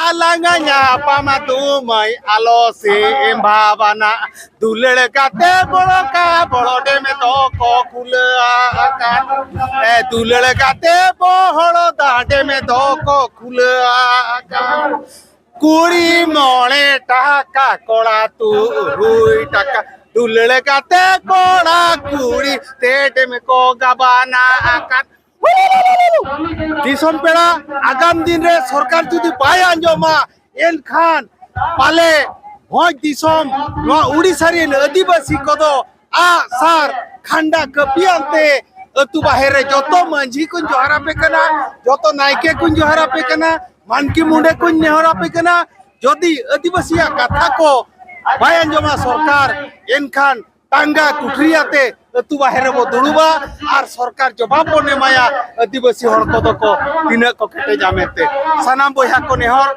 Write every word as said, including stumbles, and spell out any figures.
ᱟᱞᱟᱝᱟ ᱧᱟᱯᱟᱢᱟ ᱫᱩᱢᱟᱹᱭ ᱟᱞᱚ ᱥᱮ ᱮᱢ ᱵᱷᱟᱵᱟᱱᱟ᱾ ᱫᱩᱞᱟᱹᱲ ᱠᱟᱛᱮ ᱵᱚᱲᱚ ᱠᱟ ᱵᱚᱲᱚ ᱰᱮᱢ ᱫᱚᱠᱚ ᱠᱷᱩᱞᱟᱹ ᱟᱠᱟᱫ᱾ ᱮ, ᱫᱩᱞᱟᱹᱲ ᱠᱟᱛᱮ ᱵᱚᱦᱚᱲ ᱫᱟ ᱰᱮᱢ ᱫᱚᱠᱚ ᱠᱷᱩᱞᱟᱹ ᱟᱠᱟᱫ᱾ ᱠᱩᱲᱤ ᱢᱚᱬᱮ ᱴᱟᱠᱟ, ᱠᱚᱲᱟ ᱛᱩᱨᱩᱭ ᱴᱟᱠᱟ᱾ ᱫᱩᱞᱟᱹᱲ ᱠᱟᱛᱮ ᱠᱚᱲᱟ ᱠᱩᱲᱤ ᱛᱮ ᱰᱮᱢ ᱠᱚ ᱜᱟᱵᱟᱱᱟ ᱟᱠᱟᱫ᱾ ᱫᱤᱥᱚᱢ ᱯᱮᱲᱟ, ᱟᱜᱟᱢ ᱫᱤᱱ ᱨᱮ ᱥᱚᱨᱠᱟᱨ ᱡᱩᱫᱤ ᱵᱟᱭ ᱟᱸᱡᱚᱢᱟ, ᱮᱱᱠᱷᱟᱱ ᱯᱟᱞᱮ ᱵᱷᱚᱸᱡᱽ ᱫᱤᱥᱚᱢ, ᱱᱚᱣᱟ ᱩᱲᱤᱥᱥᱟ ᱨᱮᱱ ᱟᱹᱫᱤᱵᱟᱹᱥᱤ ᱠᱚᱫᱚ ᱟᱜ ᱥᱟᱨ ᱠᱷᱟᱱᱰᱟ ᱠᱟᱹᱯᱤᱭᱟᱱ ᱛᱮ ᱟᱹᱛᱩ ᱵᱟᱦᱮᱨ ᱨᱮ ᱡᱚᱛᱚ ᱢᱟᱹᱡᱷᱤ ᱠᱚᱧ ᱡᱚᱦᱟᱨ ᱟᱯᱮ ᱠᱟᱱᱟ, ᱡᱚᱛᱚ ᱱᱟᱭᱠᱮ ᱠᱚᱧ ᱡᱚᱦᱟᱨ ᱟᱯᱮ ᱠᱟᱱᱟ, ᱢᱟᱱᱠᱤ ᱢᱩᱸᱰᱮ ᱠᱚᱧ ᱱᱮᱦᱚᱨ ᱟᱯᱮ ᱠᱟᱱᱟ᱾ ᱡᱩᱫᱤ ᱟᱹᱫᱤᱵᱟᱹᱥᱤᱭᱟᱜ ᱠᱟᱛᱷᱟ ᱠᱚ ᱵᱟᱭ ᱟᱸᱡᱚᱢᱟ ᱥᱚᱨᱠᱟᱨ, ᱮᱱᱠᱷᱟᱱ ᱴᱟᱸᱜᱟ ᱠᱩᱴᱷᱨᱤ ᱟᱛᱮ ᱟᱹᱛᱩ ᱵᱟᱦᱮᱨ ᱨᱮᱵᱚ ᱫᱩᱲᱩᱵᱟ ᱟᱨ ᱥᱚᱨᱠᱟᱨ ᱡᱚᱵᱟᱵ ᱵᱚᱱ ᱮᱢᱟᱭᱟ, ᱟᱹᱫᱤᱵᱟᱹᱥᱤ ᱦᱚᱲ ᱠᱚᱫᱚ ᱠᱚ ᱛᱤᱱᱟᱹᱜ ᱠᱚ ᱠᱮᱴᱮᱡᱟ ᱢᱮᱱᱛᱮ᱾ ᱥᱟᱱᱟᱢ ᱵᱚᱭᱦᱟ ᱠᱚ ᱱᱮᱦᱚᱨ,